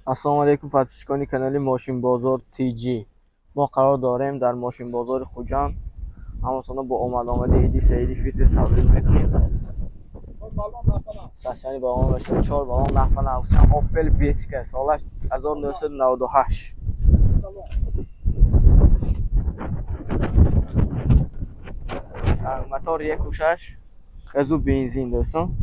Ассалому алайкум, подписчикони канали Мошинбозор ТЖ. Мо қарор дорем дар Мошинбозори Хуҷанд. Ҳаматонро бо омад-омади Иди Саиди Фитр табрик мекунем. Сасяни балон бошад, 4 балон нафа нафа. Opel Vectra солаш 1998. Мотор 1.6, газу бензин, дӯстон.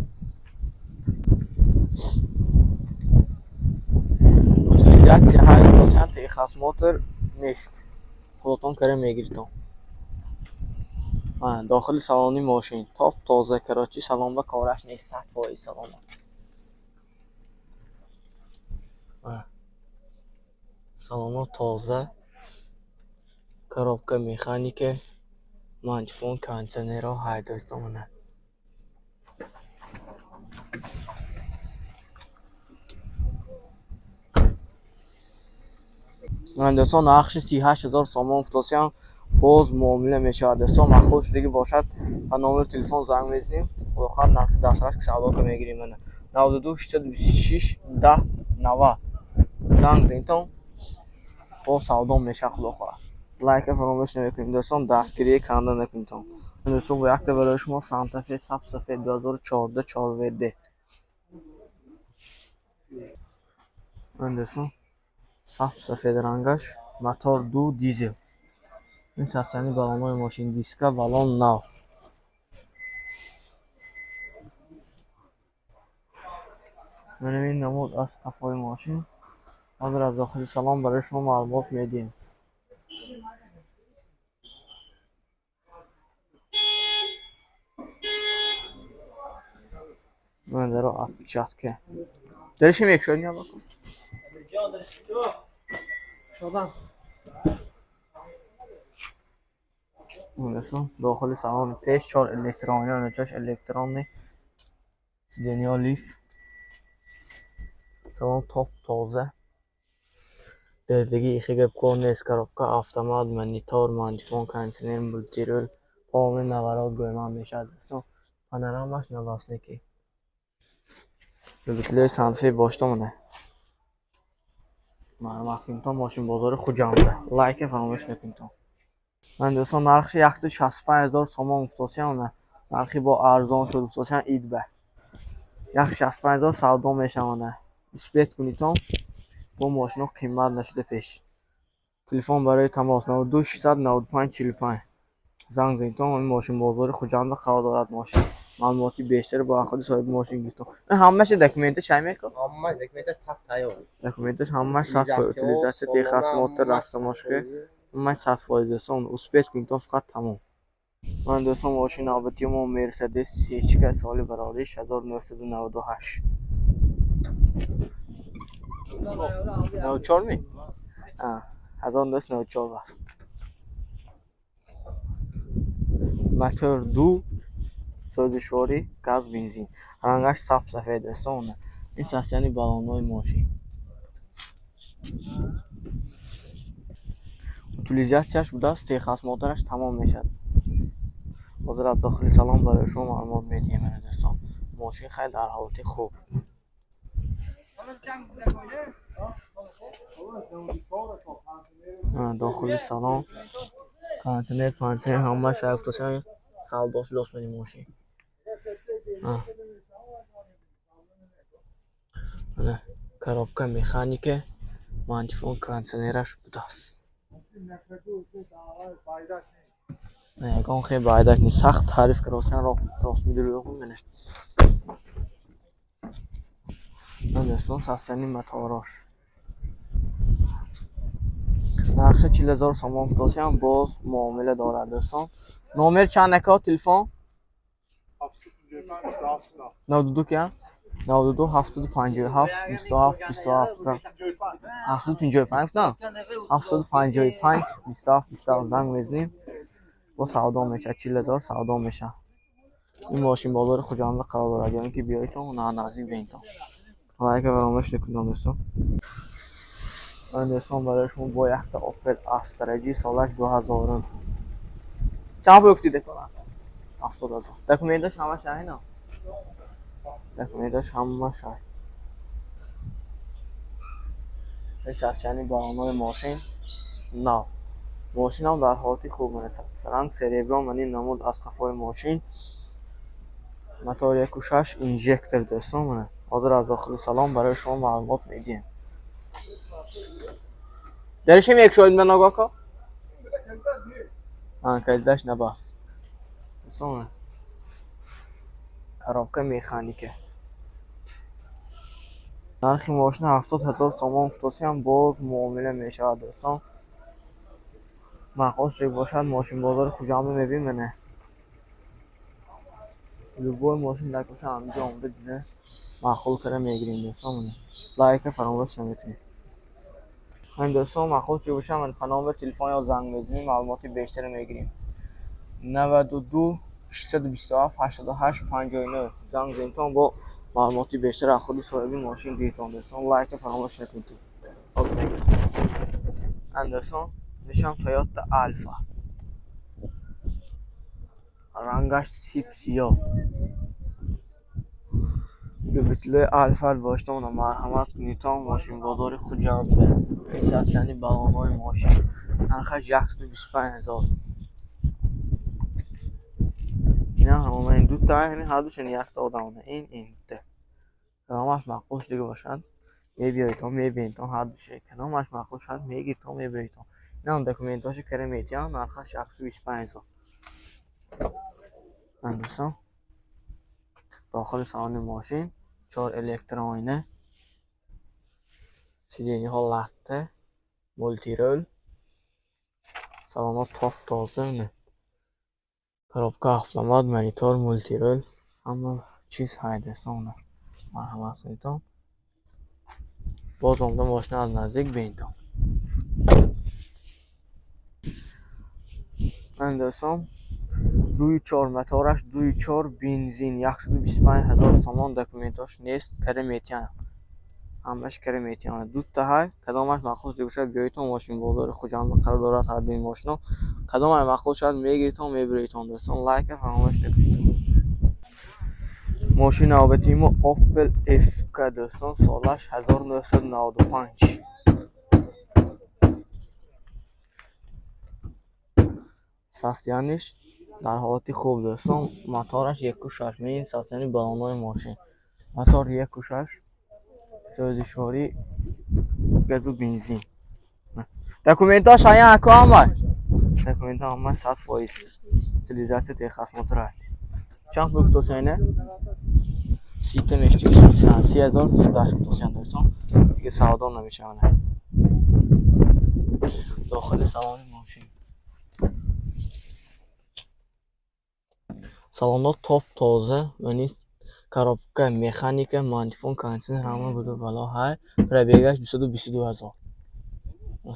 Утилизация 8%, техосмотр нест. Худатон кара мегиритон. Дохили салони мошин топ тоза, короче, салон ба кораш нест, 100% салона. Салоно тоза, коробка механика, мантифон, кондитсионерҳо ҳай, дӯстон, мана. Дӯстон, нархи 38 000 сомон гуфтосиям, боз муомила мешавад. Дӯстон, маъқул шудагӣ бошад, ба номери телефон занг мезанем. Худо хоҳад, нархи дастрас ки савдо ка мегирем. Мана 92 626 10 90 занг занитон, боз савдо мешавад, худо хоҳад. Лайка фаромӯш намекунем, дӯстон, дастгирии канда накунитон. Дӯстон, бо якта барои шумо Санта Фе саб сафед 2014 4 ВД. Дӯстон, саб сафед рангаш, мотор 2 дизел. Ин сахтияни балонҳои мошин, диска балон нав. Менам ин намуд аз қафои мошин. Ҳозир аз дохили салон барои шумо маълумот медиҳем. Ман даро отпечатка. Дариши мекушоди набаку? Дӯстон, дохили салони пеш чор электронӣ, чош электронный, сиденья лифт. Салон топ тоза. Дердиги ихи гап кор нест, коробка автомат, монитор, мантифон, кондитсионер, мультирул, полный наворот гӯйман мешавад. Дӯстон, панорамаш навасники. Любителои Санта-Фе бошед, омада. Марҳамат кунитон Мошинбозори Хуҷанда. Лайка фаромӯш накунитон. Ман, дӯстон, нархи 165 000 сомон гуфтосиям, нархи бо арзон шуд гуфтосиям ид ба. 165 000 савдо мешаванд. Успеть кунитон, бо мошино қимат нашуда пеш. Телефон барои тамос 92 695 45. Занг занитон, ин Мошинбозори Хуҷанда қарор дорад мошин. Маълумоти бештар бо худи соҳиби мошин гиритон. Ҳамаша документаш чай мекун? Ҳамааш документаш тап тайёр. Документаш ҳамааш 100%, утилизация, техосмотр, растаможка, ҳамааш 100%, дӯстон. Успеть кунитон фақат, тамом. Ман, дӯстон, мошини навбатии мо Мерседес Сечка соли барориш 1998. 94 ми? 1994 аст. Мотор 2, сӯзишворӣ, газ, бензин. Рангаш саб сафед, дӯстон. Ин сахтияни балонҳои мошин. Утилизатсияш будааст, техосмотраш тамом мешавад. Ҳозир аз дохили салон барои шумо маълумот медиҳем, дӯстон. Мошин хеле дар ҳолати хуб. Дохили салон кондитсионер, кондитсионер ҳамааш гуфтосиям, савдо шудааст ин мошин. Коробка механика, мантифон, кондитсионераш будааст. Ягон хел байдак нест. Сахт таъриф кардосиям, рост медурӯғ мена. Дӯстон, састани мотораш. Нархи 40 000 сомон гуфтосиям, боз муомила дорад, дӯстон. Номер чанд ака телефон? 92 кия? 92 757 27 27 755 гуфтам? 755 27 27 занг мезанем. Бо савдо мешавад, 40 000 савдо мешавад. Ин Мошинбозори Хуҷанда қарор дорад, ё ин ки биёедтон, наздик бинитон. Лайка фаромӯш накунед, дӯстон. Ман, дӯстон, барои шумо бо якта Opel Astra G солаш 2000. Чанд пул гуфтӣ, декора? 70 000. Документаш ҳамаш ҳай на? Документаш ҳамаш ҳай. Состояние баллонҳои мошин нав. Мошинам дар ҳолати хуб. Ранг серебро, манин намуд аз қафои мошин. Мотор 1.6 инжектор, дӯстон. Мана ҳозир аз дохили салон барои шумо маълумот медиҳем. Даришем мекушоед, ба ногоҳ ко? Калидаш набаст. Дӯстон, коробка механика. Нархи мошина 70 000 сомон гуфтосиям, боз муомила мешавад, дӯстон. Маъқул шуда бошад, мошинбозори Хуҷандро мебинем. Мана любой мошин дар боша, ҳаминҷо омада, дида, маъқул карда мегирем, дӯстон. Мана лайка фаромӯш намекунед. Ҳамин, дӯстон, маъқул шуда бошад, мана по номери телефон ё занг мезанем, маълумоти бештаре мегирем. 92 627 88 59 занг занитон, бо маълумоти бештар аз худи соҳиби мошин гиритон, дӯстон. Лайка фаромӯш накунед. Дӯстон, нишон Тойота Алфа, рангаш сип сиёҳ. Любителои Альфа боштон, марҳамат кунедтон мошинбозори Хуҷанд. Состояние баллонҳои мошин. Нархаш 125 000. Ина ҳамон ин дута, ҳамин ҳардушон якта одам. Ин дута. Кадомаш маъқул шудага бошад, мебиёедтон, мебинедтон ҳардуше. Кадомаш маъқул шавад, мегирдтон, мебиёедтон. Инам документҳошо кара метиҳам, нархаш 125 000. Дӯстон, дохили салони мошин чор электрооина, сиденьяҳо латта, мультирул, салонҳо топ тоза. Коробка автомат, монитор, мультирул, ҳама чиз ҳай, дӯстон. Марҳамат кунедтон. Боз омада, мошина аз наздик бинедтон. Ман, дӯстон, дуи чор мотораш, дуи чор бензин, 125 000 сомон. Документҳош нест, кара метиҳанд. Ҳамааш кара метиҳанд. Дута ҳай, кадомаш маъқул шуда бошад, биёедтон мошинбозори Хуҷанд қарор дорад ҳардуи мошино. Кадомаш маъқул шавад, мегиридтон, мебироедтон, дӯстон. Лайка фаромӯш накунед. Мошини навбатии мо Opel FK, дӯстон, солаш 1995. Состояниш дар ҳолати хуб, дӯстон. Мотораш 1.6. Мебинед состояние баллонҳои мошин. Мотор 1.6, сӯзишворӣ газу бензин. Документҳош ҳаян, ако, ҳамай? Документҳо ҳама 100%. Стилизатсия, техосмотр. Чанд пул гуфтосиям ина? Сита мештик, 30 000 шудаш гуфтосиям, дӯстон. Дига савдо намешавад. Дохили салони мошин. Салонҳо топ тоза ва низ коробка механика, магнитофон, кондитсионер, ҳама буду бало ҳай. Пробегаш 222 000.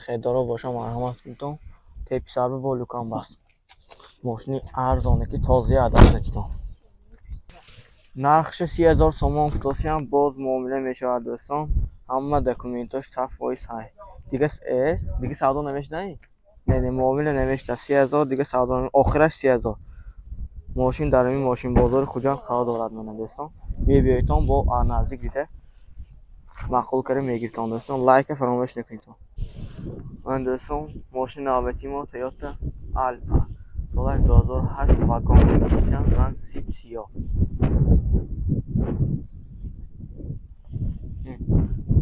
Харидоро боша, марҳамат кунедтон. Теписарба бо люкам баст. Мошини арзоне ки тозаи адад натитон. Нархша 30 000 сомон гуфтосиям, боз муомила мешавад, дӯстон. Ҳама документҳош 100% ҳай. Дига дига савдо намешавад, не? Не, муомила намешавад. 30 000 дига савдо, охираш 30 000. Мошин дар ҳамин мошинбозори Хуҷанд қарор дорад, мана, дӯстон. Мебиёедтон, бо наздик дида, маъқул карда мегирдтон, дӯстон. Лайка фаромӯш накунедтон. Ман, дӯстон, мошини навбатии мо Тойота Альфа. Солаш 2008, вагон гуфтосиям, ранг сип сиёҳ.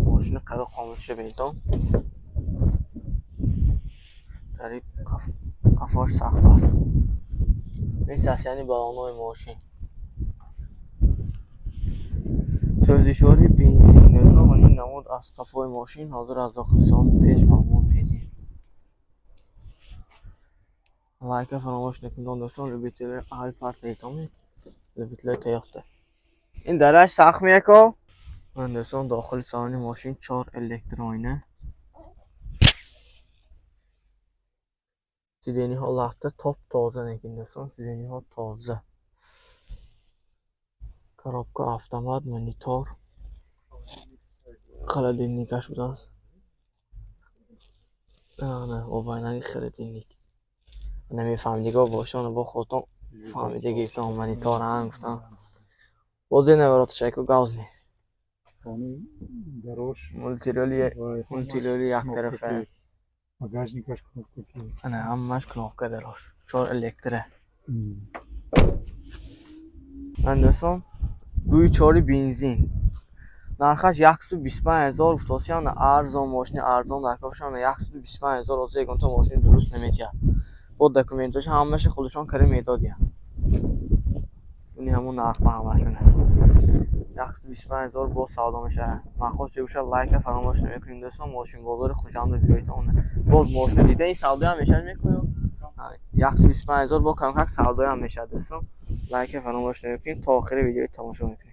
Мошини қави қоматиша бинедтон. Дари қафош сахт аст. Ин состояние баллонҳои мошин. Сӯзишвории бензин, дӯстон, ин намуд аз қафои мошин. Ҳозир аз дохили салони пеш маълумот медиҳем. Лайка фаромӯш накунед, дӯстон, любителои Альфа таитон, любителои Тойота. Ин дараш сахт меяко? Ман, дӯстон, дохили салони мошин чор электрооина. Сиденьяҳо латта, топ тоза лекин, дӯстон, сиденьяҳо тоза. Коробка автомат, монитор, холодильникаш будааст. Ана обайнаги холодильник. Намефаҳмидиго бошон, бо худтон фаҳмида гирифтан, монитор ҳам гуфтан. Боз ин навороташ айко гавз не. Они дарош. Мультирули. Вай. Мультирули яктарафа. Кнопка ки. Багажникаш кнопка ки. Ана, ҳамаш кнопка дарош, чор электро. Ман, дӯстон, дуи чори бензин, нархаш 125 000 гуфтосиям. Арзон, мошини арзон дар кошам, 125 000. Ҳозир ягонта мошини дуруст наметиҳад. Бо документоша ҳамаша худашон кара медодиям. Ини ҳамун нарх ба ҳамашона 125 000 боз савдо мешавад. Махост бошад, лайка фаромӯш намекунем, дӯстон. Мошинбозори Хуҷандо биёед, боз мошина дида, ин савдоям мешавад, мекунем 125 000, бо камкак савдоям мешавад. Дӯстон, лайка фаромӯш намекунем, то охири видеои тамошо мекунем.